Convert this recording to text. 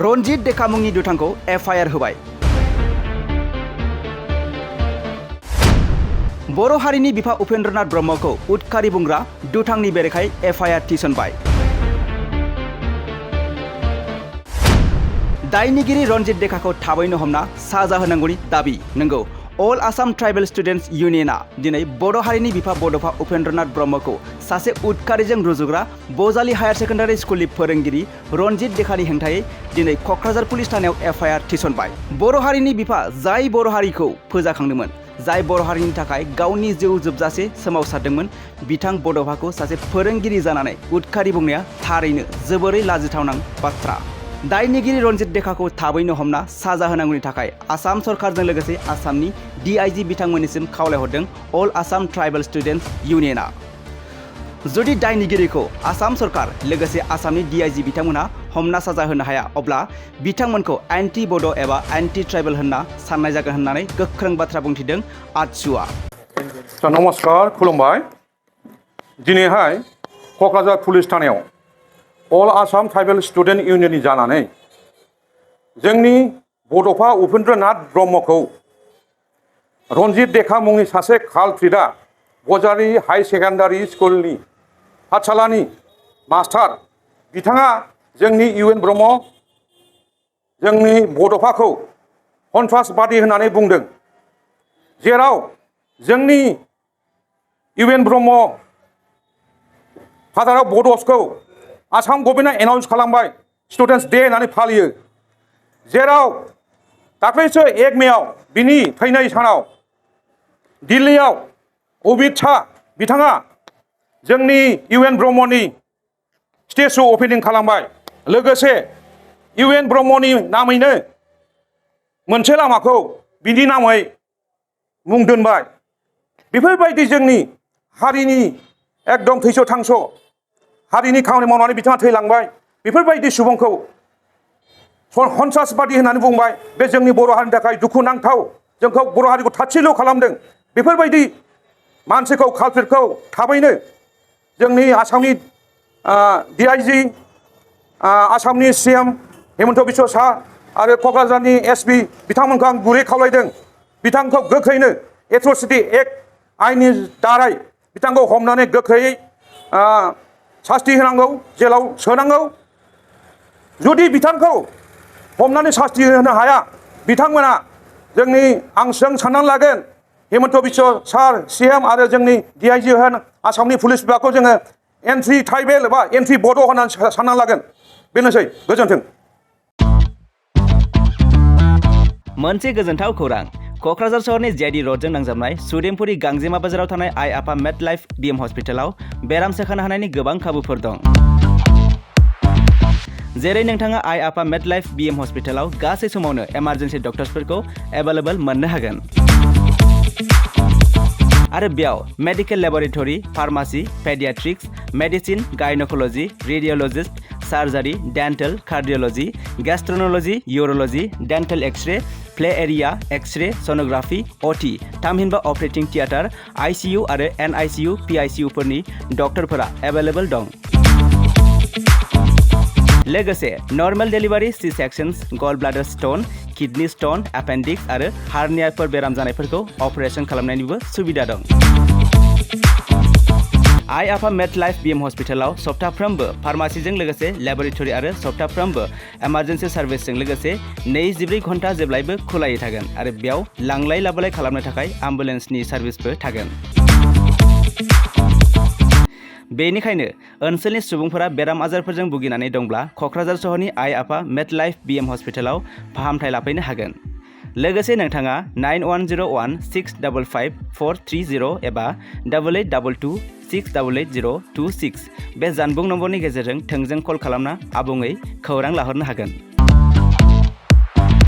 रनजित देखा मुंनि दुथांखौ एफआइआर होबाय। बर' हारिनि बिफा उपेन्द्रनाथ ब्रह्मखौ उदखारि बुंग्रा दुथांनि बेरेखायै एफआइआर थिसनबाय। दायनिगिरि रनजित देखाखौ थाबैनो हमना साजा होनांगौनि दाबि। नंगौ, अल आसाम ट्राइबेल स्टुडेन्ट्स इउनियना दिनै बर' हारिनि बिफा बड'फा उपेन्द्रनाथ ब्रह्मखौ सासे उदखारिजों रुजुग्रा बजालि हायार सेकेन्डारि स्कुलनि फोरोंगिरि रनजित देखानि हेंथायै दिनै क'क्राझार पुलिस थानायाव एफआइआर थिसनबाय। बर' हारिनि बिफा जाय बर' हारिखौ फोजाखांदोंमोन, जाय बर' हारिनि थाखाय गावनि जिउ जोबजासे सोमावसारदोंमोन, बिथां बड'फाखौ सासे फोरोंगिरि जानानै उदखारि बुंनाया थारैनो जोबोरै लाजिथावना बाथ्रा। दायनिगिरि रनजित देखाखौ थाबैनो हमना साजा होनांगौनि थाखाय आसाम सरकारजों लोगोसे आसामनि DIG बिथांमोननिसिम खावलायहरदों अल आसाम ट्राइबेल स्टुडेन्ट्स इउनियना। जुदि दायनिगिरिखौ आसाम सरकार लोगोसे आसामनि DIG बिथांमोनहा हमना साजा होनो हाया, अब्ला बिथांमोनखौ एन्टि बड' एबा एन्टि ट्राइबेल होनना साननाय जागोन होननानै गोख्रों बाथ्रा बुंथिदों आतसुआ। नमस्कार, खुलुमबाय। दिनैहाय क'क्राझार पुलिस थानायाव अल आसाम ट्राइबेल स्टुडेन्ट इउनियननि जानानै जोंनि बड'फा उपेन्द्रनाथ ब्रह्मखौ रनजित देखा मुंनि सासे कालप्रिटआ बजालि हाई सेकेन्डारि स्कुलनि पाठशालानि मास्टार, बिथाङा जोंनि UN ब्रह्म जोंनि बड'फाखौ सन्त्रासबादि होननानै बुंदों, जेराव जोंनि UN ब्रह्म फादार अफ बड'सखौ आसाम गभर्नमेन्टआ एनाउन्स खालामबाय स्टुडेन्टस डे होननानै फालियो, जेराव दाख्लैसो 1 मेआव बिनि थैनाय सानाव दिल्लीयाव अमित शाह बिथाङा जोंनि UN ब्रह्मनि स्टेचु अपेनिं खालामबाय। लोगोसे UN ब्रह्मनि नामैनो मोनसे लामाखौ बिनि नामै मुं दोनबाय। बेफोरबायदि जोंनि हारिनि एकदम थैस' थांस' हारिनि खामानि मावनानै बिथाङा थैलांबाय। बेफोरबायदि सुबुंखौ सन्त्रासबादि होननानै बुंबाय। बे जोंनि बर' हारिनि थाखाय दुखुनांथाव, जोंखौ बर' हारिखौ थाच्चिल' खालामदों। बेफोरबायदि मानसिखौ कालप्रिटखौ थाबैनो जोंनि आसामनि DIG, आसामनि CM हेमन्त बिश्व शाह आरो क'क्राझारनि SP बिथांमोनखौ आं गुरै खावलायदों, बिथांखौ गोख्रैनो एट्रसिटि एक्ट आइननि दारै बिथांखौ हमनानै गोख्रैयै सास्ति होनांगौ, जेलाव सोनांगौ। जुदि बिथांखौ हमनानै सास्ति होनो हाया, बिथांमोना जों साननानै लागोन हेमन्त बिश्व सार CM आरो जोंनि DIG होन आसामनि पुलिस बिभागखौ जोङो एन्टि ट्राइबेल एबा एन्टि बड' होननानै साननानै लागोन। बेनोसै, गोजोन्थों। मोनसे गोजोनथाव खौरां। क'क्राझार सहरनि JD र'डजों नांजाबनाय सुदेमपुरि गांजेमा बाजाराव थानाय आइ आफा मेड लाइफ BM हस्पिटालाव बेराम सोखानो हानायनि गोबां खाबुफोर दं। जेरै नोंथाङा आइ आफा मेड लाइफ BM हस्पिटालाव गासै समावनो इमारजेन्सि डक्टर्सफोरखौ एभेलेबल मोननो हागोन। आरो बेयाव medical laboratory, pharmacy, paediatrics, medicine, gynaecology, radiologist, surgery, dental, cardiology, gastroenterology, urology, dental x-ray, play area, x-ray, sonography, OT, थामहिनबा अपारेटिं थियेटार, ICU आरो NICU, PICU फोरनि डक्टरफोरा एभेलेबल दं। लोगोसे normal delivery, C sections, gall bladder stone, kidney stone, appendix आरो हार्नियाफोर बेराम जानायफोरखौ operation खालामनायनिबो सुबिदा दं। आइ आफा मेड लाइफ BM हस्पिटालाव सप्ताफ्रोमबो फार्मासिजों लोगोसे लेबरेटरि आरो सप्ताफ्रोमबो इमारजेन्सि सार्भिसजों लोगोसे 24 घन्टा जेब्लायबो खुलायै थागोन आरो बेयाव लांलाय लाबोलाय खालामनो थाखाय एम्बुलेन्सनि सार्भिसबो थागोन। बेनिखायनो ओनसोलनि सुबुंफोरा बेराम आजारफोरजों भुगिनानै दंब्ला क'क्राझार सहरनि आइ आफा मेड लाइफ BM हस्पिटालाव फाहामथाय लाफैनो हागोन। लोगोसे नोंथाङा 9101655430 एबा 8822688026 बे जानबुं नम्बरनि गेजेरजों थोंजों कल खालामना आबुङै खौरां लाहरनो हागोन।